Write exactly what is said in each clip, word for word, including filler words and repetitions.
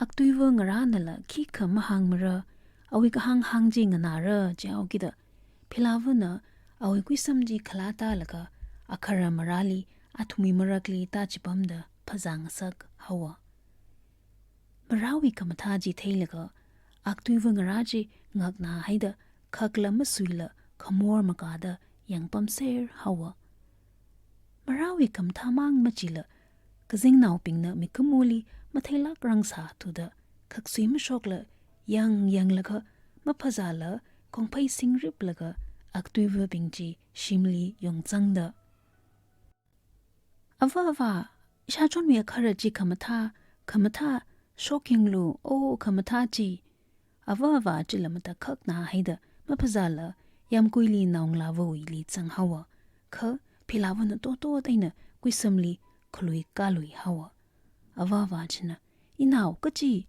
Aktuiva ngarānala khikha mahāngmara, awui kahāng hāng chi nganāra jihaokida, Philavana awui kuisam chi khalā tālaga akhara marāli athumwui marakli tāchipamda phazā ngasak haowa. Marāwui khamathā chi theilaga, Aktuiva ngarā chi ngaknā haida khakla masuila khamor makāda yangpamser haowa. Marāwui khamathā mang machila, kazingnaobingna mikumoli matheilāk rangsā thuda, khaksui mashokla yang yanglaga, maphazāla kongphei singrip laga Aktuivabing chi shimli yongzangda, "Ava, ava, ishāchonwui akhara chi khamathā, khamathā, shokyanglu, o khamathā chi." Ava, ava chila matakhaknā haida maphazāla yāmguili naongalāvawuili zang haowa. Kha Philavana totot eina kuisamli khalui kalui haowa. Ava, ava china, "Inao, kachi?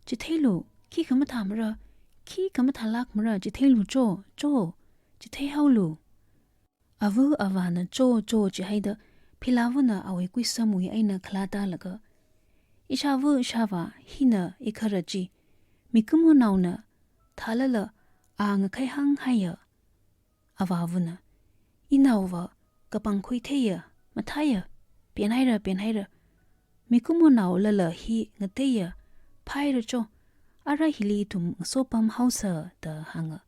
Chitheilu, khikha mathāmara, khikha mathālākmara, chitheilu cho, cho, chithei haolu." Ava, avana cho, cho chihaida, Philavana awui kuisamwui eina khalā tālaga, "Ishāva, ishāva, hina ikhara chi. Mikumonaona thālala a ngakhai hānghaiya." Avavana, "Inaova kapangkhui theiya, mathāya, penhaira, penhaira. Mikumonaolala hi ngateiya, phāhaira cho, ara hili ithum ngasopam haosa," da hānga.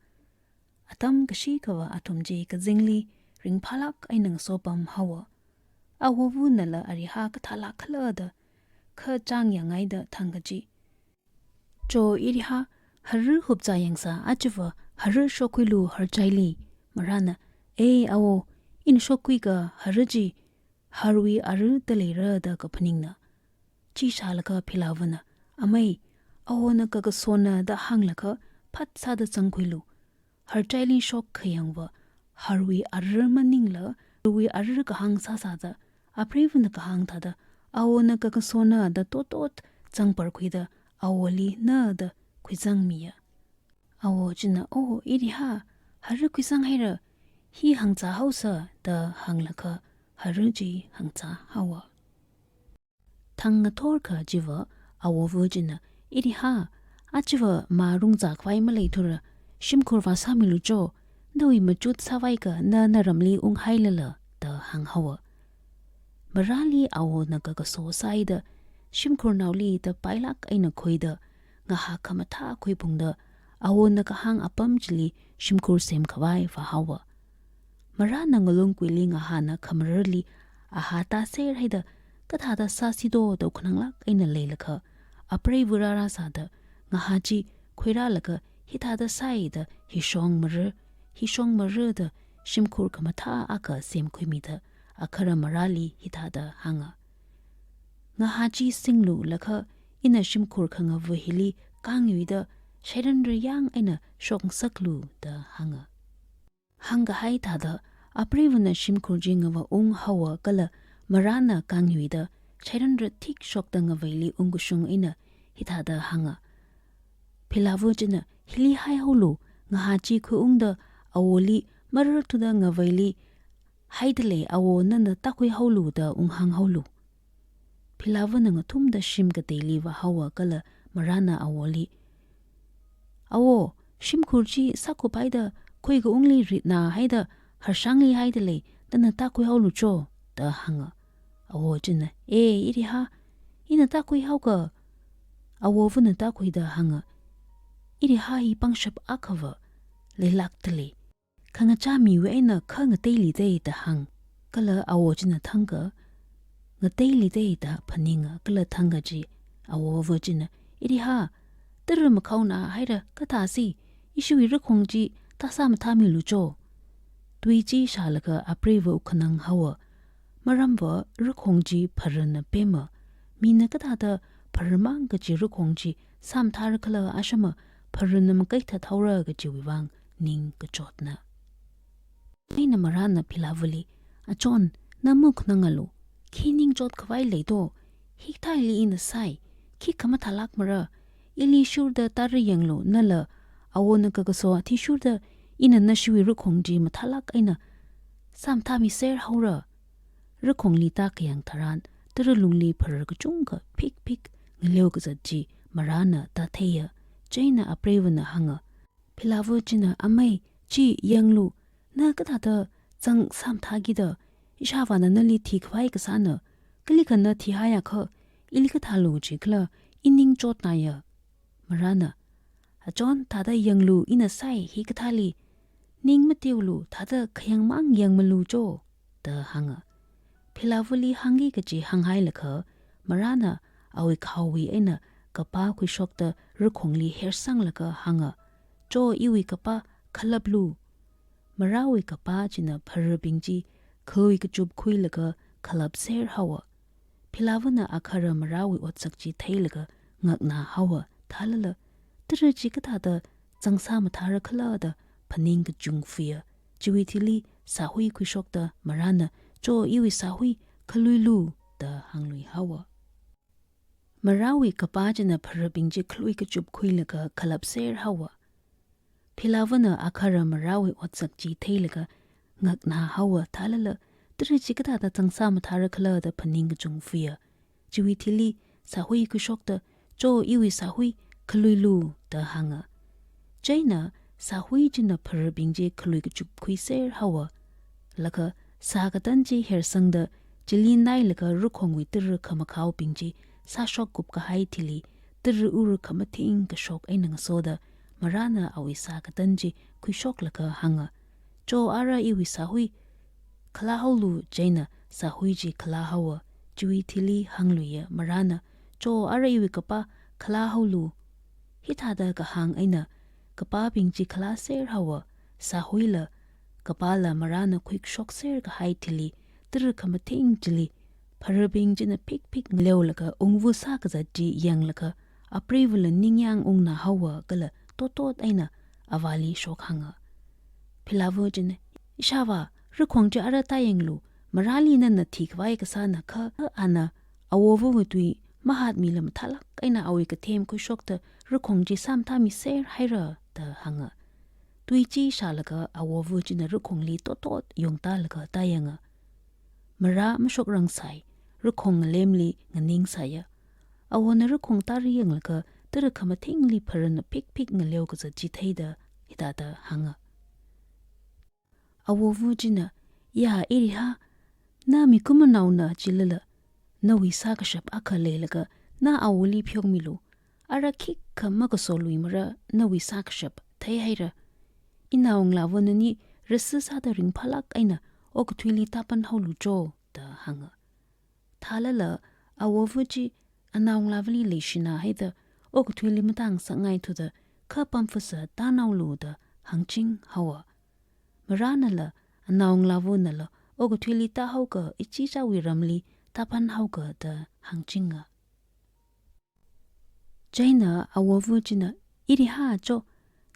Atam kashikhava athum chi kazingli ringphālāk eina ngasopam haowa. Awowanala ariha kathālāk khala da kha chāng yangngaida thang kaji. "Cho, iriha, hara hupzā yangsā, achiva hara shokkhuilu harchaili." Marāna, "Ei, awo, ina shokkhuika hara chi harwui ara da leira da kaphaningna." Chi shālaga Philavana, "Amei, awona kakasona da hānglaga phat sāda zangkhuilu. Harchaili shok khayangva harwui ara maningla, harwui ara kahāng sāsāda, apreivana kahāng thāda, awona kakasona da totot zangparkhuida, awoli na da khuizangmiya." Awo china, "O, iriha, hara khuizanghaira, hi hangzā haosa," da hānglaga hara chi hangzā haowa. Thang ngathor kajiva, awowa china, "Iriha, achiva mā rungzā khavai maleithura, shimkhur vāsāmilu cho, nawui machut sāvaika na naramli unghailala," da hānghaowa. Marāli awona kakaso sāida, shimkhurnaoli da pailāk eina khuida, ngahā khamathā khuiphungda, awona kahāng apam chili shimkhur semkhavai vāhaowa. Marāna ngalungkuili ngahāna khamararli ahā tāser haida, kathāda sāsi do da khananglāk eina leilakha, apreiva rāra sāda, ngahā chi khuirālaga hithāda sāi da hishong mara, hishong mara da shimkhur khamathā akha semkhuimida, akhara marāli hithāda hānga. "Ngahā chi singlulaga ina shimkhur khangava hili kāngyuida shairanra yang eina shokngasaklu," da hānga. Hāngkahai thāda, apreivana shimkhur chi ngava unghaowa kala marāna kāngyuida shairanra thik shokta ngavaili ungkashung eina hithāda hānga. Philava china, "Hili haihaolu, ngahā chi khuiungda awoli mararthuda ngavaili haidalei, awo nana tākhuihaolu da unghānghaolu." Philavana ngathumda shim kateili vāhaowa kala marāna awoli, "Awo, shimkhur chi sākhupaida khuikaungli ritna haida harshangli haidalei, nana tākhuihaolu cho," da hānga. Awo china, "E, iriha, ina tākhuihaoka." Awovana tākhuida hānga, "Iriha hi pangshap akhava leilākdalei. Khangachāmiwui eina kha ngateili dei," da hāng. Kala awo china thangkha, "Ngateili dei," da phaninga, kala thangkha chi, awova china, "Iriha, tara makhaona haira, kathāsi, ishiwui rakhong chi tāsā mathāmilu cho." Tui chi shālaga apreiva wuk khananghaowa. Maramva rakhong chi pharana pema. Mina kathāda pharamang kachi rakhong chi sāmathāra khala, ashama pharana makaithat haora kachiwui vang ning kachotna. Eina marāna Philavali, "Achon, na makhanangalu, khi ningchot khavai leido, hikathāli ina sāi, khikha mathālākmara, ili shurda tāra yanglu, nala awona kakaso athishurda ina nashiwui rakhong chi mathālāk eina sāmathāmiser haora. Rakhongli tākayang tharan, tara lungli pharar kachungkha phik phik ngaleo kazat chi marāna tātheiya. Chieina apreivana hānga, Philava china, Amei, chi yanglu, na kathāda zang sāmathākida, ishāvāna nali thikhavai kasāna, kalikha na thihaiakha, ili kathālu jikhala, ining chotnaya. Marāna, Achon, thāda yanglu, ina sāi hikathāli, ning mateolu, thāda khayangmang yangmalu cho, da hānga. Philavali hāngki kachi hānghailaga, marāna awui khaowui eina kapā khuishokta rakhongli hersanglaga hānga, Cho iwui kapā, khalaplu. Marāwui kapā china phararbing chi khawui kachup khuilaga khalapser haowa. Philavana akhara marāwui otsak chi theilaga ngaknā haowa, thālala, Tara chi kathāda zangsā mathāra khala da phaning kachungkha fuiya. Chiwui thili sāhui khuishokta marāna, Cho iwui sāhui, khaluilu, da hānglui haowa. Marāwui kapā china phararbing chi khalui kachup khuilaga khalapser haowa. Philavana akhara marāwui otsak chi theilaga ngaknā haowa, thālala, Tara chi kathāda zangsā mathāra khala da phaning kachungkha fuiya. Chiwui thili sāhui khuishokta, Cho iwui sāhui, khaluilu, da hānga. Chieina sāhui china phararbing chi khalui kachup khuiser haowa. Laga sā katan chi hersangda, chili nailaga rakhongwui tara khamakhaobing chi sāshok kupkahai thili, tara ura khamathing kashok eina ngasoda, marāna awui sā katan chi khuishoklaga hānga, Cho ara iwui sāhui, khalā haolu. Chieina sāhui chi khalā haowa. Chiwui thili hāngluiya marāna, Cho ara iwui kapā, khalā haolu. Hithāda kahāng eina kapābing chi khalāser haowa. Sāhuila kapāla marāna khuishokser kahai thili, tara khamathing chili phararbing china phik phik ngaleolaga ungva sā kazat chi yanglaga, apreivala ningyāng ungnā haowa kala totot eina avāli shokhanga. Philava china, Ishāvā, rakhong chi ara tāyanglu, marāli nana thikhavai kasāna kha, ana awovawui tui mahatmila mathālāk eina awui kathem khuishokta rakhong chi sāmathāmiser haira, da hānga. Tui chi shālaga awova china rakhongli totot yongtālaga tāyanga. Marā mashokrang sai, rakhong ngalemli nganing sāya. Awona rakhong tāri yanglaga tara khamathingli pharana phik phik ngaleo kazat chi theida hithāda hānga. Awova china, Ya, Iriha, na mikumanaona chilala, nawui sākashap akha leilaga, na awoli pheomilu, ara khikha makasolui mara nawui sākashap theihaira. Inaongalāva nani rasi sāda ringphālāk eina okathuili tāpan haolu cho, da hānga. Thālala, awova chi anaongalāvali leishina haida okathuili matāngasakngai thuda, kha pamfasa tānaolu da hāngching haowa. Marānala, anaongalāvanala okathuili tāhaoga ichichāwui ramli tāpan haoga da hāngchinga. Chieina awova china, Iriha cho,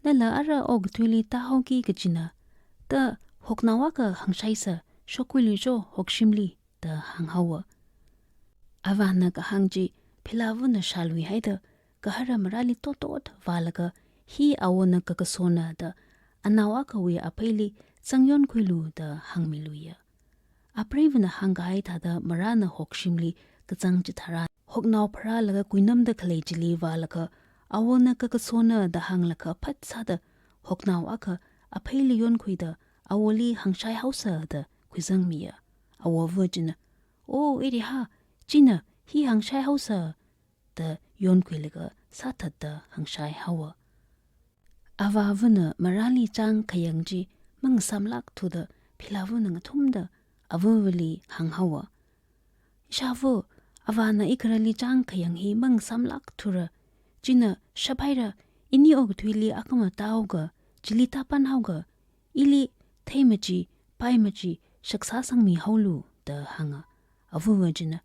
nala ara okathuili tāhaoki kachina, da hoknao akha hāngshaisa, shokkhuilu cho hokshimli, da hānghaowa. Avāna kahāng chi philavana shālui haida, gahara marāli totot vālaga, hi awona kakasona da, anao akhawui apheili zangyonkhuilu da hāngmiluiya. Apreivana hāngkahai thāda marāna hokshimli kazang chitharan, hoknao pharālaga kuinamda khalei chili vālaga, awona kakasona da hānglaga phatsāda, hoknao akha apheili yonkhuida, awoli hāngshai haosa da khuizangmiya. Awova china, O Iriha, china hi hāngshai haosa, da yonkhuilaga sāthatda hāngshai haowa. Avāvana marāli chāng khayang chi mangasamlāk thuda philavana ngathumda avavali hānghaowa. Ishāva, avāna igaharali chāng khayang hi mangasamlāk thura, china shaphaira, ini okathuili akhama tāhaoga, chili tāpan haoga, ili theimachi, paimachi, shaksā sangmi haolu, da hānga. Avava china,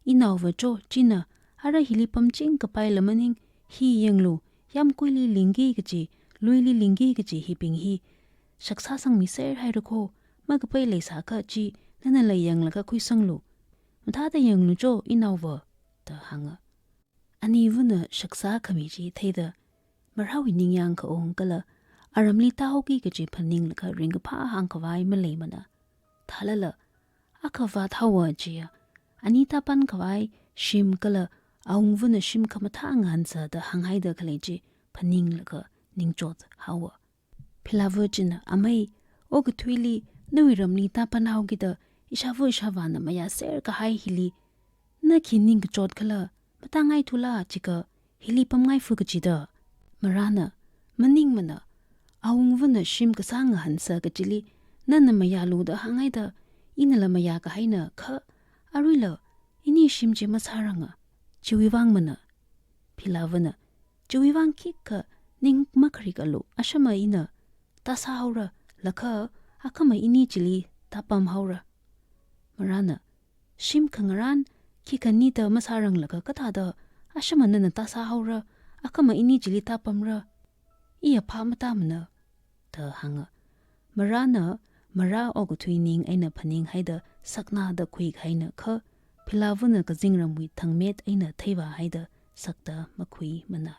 Inaova cho, china ara hili pamching kapaila maning, hi yanglu, yamkuili lingki kachi, luili lingki kachi hibing hi shaksā sangmiser haira kho, makapai leisākha chi nanala yanglaga khuisanglu. Mathāda yanglu cho, inaova, da hānga. Anivana shaksā khami chi theida, marāwui ningyāng kaung kala aramli tāhaoki kachi phaninglaga ringkaphā hāngkhavai maleimana. Thālala, akha vāthaowa chiya, ani tāpan khavai shim kala awungvana shim khamathā ngahānsa da hānghaida khalei chi phaninglaga ningchot haowa. Philava china, "Amei, okathuili nawui ramli tāpan haokida ishāva ishāvāna mayāser kahai hili na khi ningkachot khala, matāngaithula, chikha hili pamngai fu kachida." Marāna, "Maningmana, awungvana shim kasā ngahānsa kachili nana mayālu da hānghaida, inala mayā kahaina kha, aruila ini shim chi masāranga, chiwui vangmana." Philavana, "Chiwui vang khikha ning makharikalu, ashama ina tāsā haora, laga akhama ini chili tāpam haora." Marāna, "Shim khangarān khikhanida masāranglaga kathāda ashama nana tāsā haora, akhama ini chili tāpamra? Iya phap matāmana," da hānga. Marāna, marā okathui ning eina phaninghaida sakna da khuikahaina kha, Philavana kazingramwui thangmet eina theivāhaida sakta makhuimana.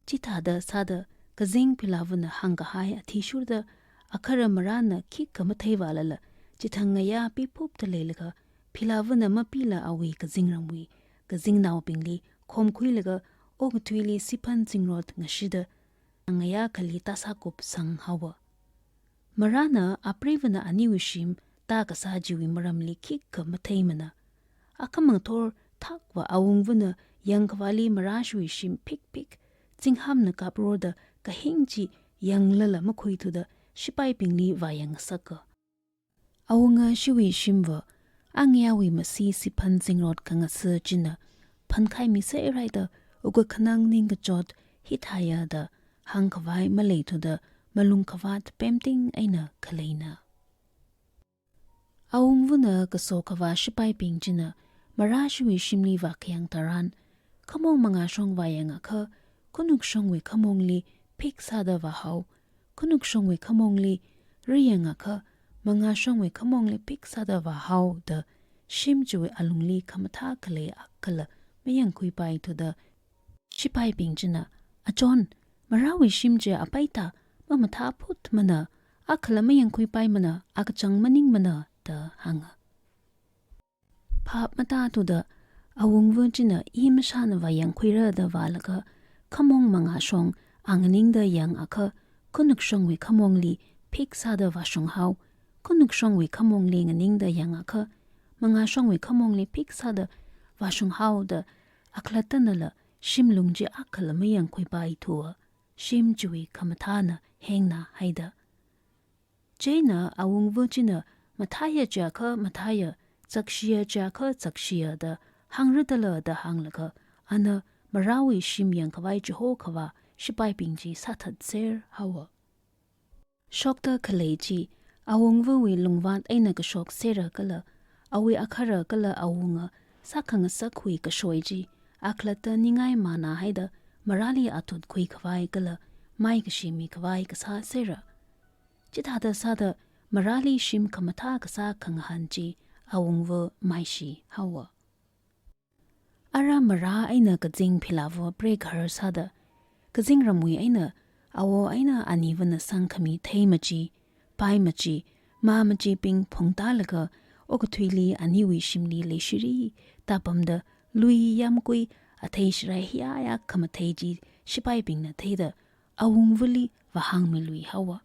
Chithāda sāda kazing Philavana hāngkahai athishurda akhara marāna khikha matheivālala, chithang ngayā piphupta leilaga, Philavana mapila awui kazingramwui kazingnaobingli khomkhuilaga okathuili siphan zingrot ngashida ngayā khali tāsākup sanghaowa. Marāna apreivana aniwui shim tākasā chiwui maramli khikha matheimana. Akhamang thor thakva awungvana yangkhavāli marāshiwui shim phikphik, zinghāmna kaprorda kahing chi yanglala makhuithuda shipaibingli vāyang ngasaka. Awunga shiwui shimva, angayāwui masi siphan zingrot khangasā china phankhaimiser haida, wukkha khanang ningkachot hithāya da hāngkhavai maleithuda malung khavāt pemting eina khaleina. Awungvana kasokhavā shipaibing china marāshiwui shimli vākhayang tharan, khamong mangāshong vāyangakha, khanukshongwui khamongli phik sāda vāhao, khanukshongwui khamongli riyangakha, mangāshongwui khamongli phik sāda vāhao da shim chiwui alungli khamathā khalei akhala mayangkhuipaithuda, shipaibing china, "Achon, marāwui shim chi apaita mamathāphutmana, akhala mayangkhuipaimana, akachang maningmana," da hānga. Phap matāthuda awungva china i mashāna vāyangkhuira da vālaga, khamong mangāshong anganingda yangakha, khanukshongwui khamongli phik sāda vāshunghao, khanukshongwui khamongli nganingda yangakha, mangāshongwui khamongli phik sāda vāshunghao da, akhalatanala shimlung chi akhala mayangkhuipaithuwa, shim chiwui khamathāna hengnāhaida. Chieina awungva china mathāya chiakha mathāya, zakshiya chiakha zakshiya da hāngrādala da hānglaga, ana marāwui shim yangkhavai chihokhavā shipaibing chi sāthatser haowa. Shokta khalei chi awungvawui lungvāt eina kashok sera kala, awui akhara kala awunga sākhangasakwui kashoi chi akhalatta ningai mānāhaida marāli athut khuikhavai kala maikashi mikhavai kasā sera. Chithāda sāda marāli shim khamathā kasā khangahān chi awungva maishi haowa. Ara marā eina kazing Philava preigahar sāda, kazingramwui eina awo eina anivana sangkhami thei machi, pai machi, mā machibing phungtālaga, okathuili aniwui shimli leishiri tāpamda, lui yamkui athei shirai hiya ya khamathei chi shipaibingna theida, awungvali vāhāngmilui haowa.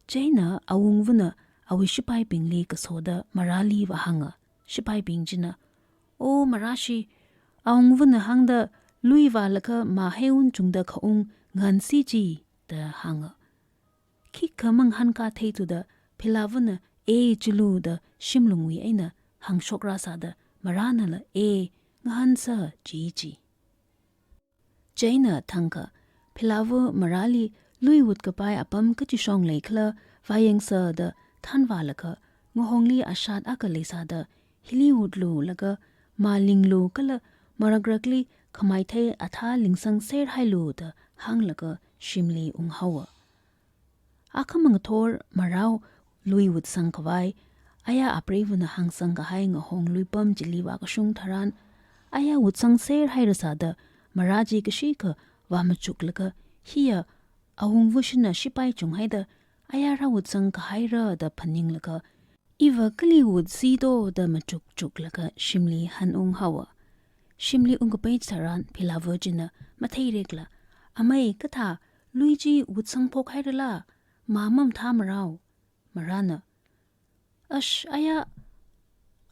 Chieina awungvana awui shipaibingli kasoda marāli vāhānga. Shipaibing china, "O marāshi, awungvana hāngda lui vālaga mā heiwun chungda khaung ngānsi chi," da hānga. Khikha mangahānkā theithuda Philavana, "E, chilu," da shimlungwui eina hāngshokra sāda, marānala, "E, ngahānsa," chi chi. Chieina thangkha, Philava marāli lui wutkapai apam kachishong leikhala vāyangsa da thanvālaga, ngahongli ashat akha leisāda, hili wutlu laga mā linglu kala marakrakli khamaithei athā lingsangser hailu da hānglaga shimli unghaowa. Akhamang thor marāwui lui wutsang khavai, aya apreivana hāngsang kahai ngahong luipam chili vākashung tharan, aya wutsangser haira sāda, marā chi kashikha vāmachuklaga, hiya awungvashina shipai chunghaida, aya rāwutsang kahaira da phaninglaga, Iva kali wut sido da machuk chuklaga shimli hanung haowa. Shimli ungkapai tharan Philava china matheirekla, "Amei, kathā lui chi wut sangphok hairala, ma mamathā marao." Marāna, "Ash, aya,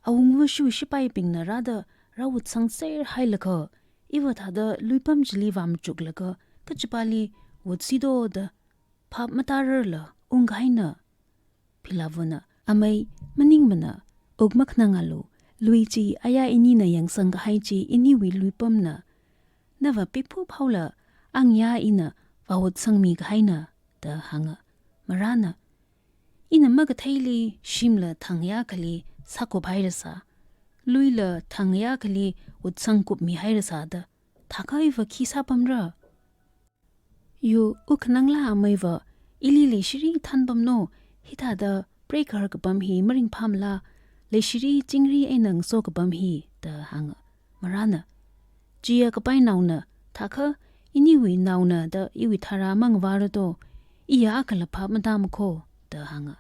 awungva shu shipaibingna rāda rāwut sangser hailaga, iva thāda luipam chili vāmachuklaga, kachipali wut sido da phap matararla ungkahaina." Philavana, "Amei, maningmana, wuk makhanangalu, lui chi aya inina yangsang kahai chi iniwui luipamna. Nava piphup haola, angayā ina vāwut sangmi kahaina," da hānga. Marāna, "Ina makatheili shimla thangayā akhali sākup hairasā, luila thangayā akhali wut sangkupmi hairasā da, thākha iva khi sāpamra?" "Yo, wuk khanangla ameiva, ili leishiri thanpamno, hithāda preigahar kapam hi maringphāmala, leishiri chingri eina ngaso kapam hi," da hānga. Marāna, "Chiya kapainaona, thākha iniwui naona da iwui tharā mangavāra do, iya akhala phap matāmakho," da hānga.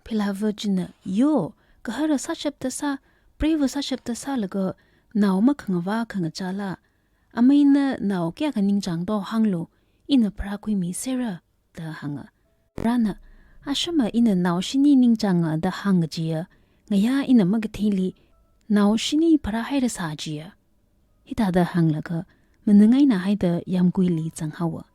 Philava china, "Yo, gahara sāshapta sā, preiva sāshapta sālaga, nao makhangavā khangachāla, ameina nao kayākha ningchāngdo hānglu, ina pharākhuimisera," da hānga. Marāna, "Ashama ina nao shini ningchānga da hāngkajiya, ngayā ina makatheili nao shini pharāhairasā jiya." Hithāda hānglaga, manung eina haida yāmguili zanghaowa.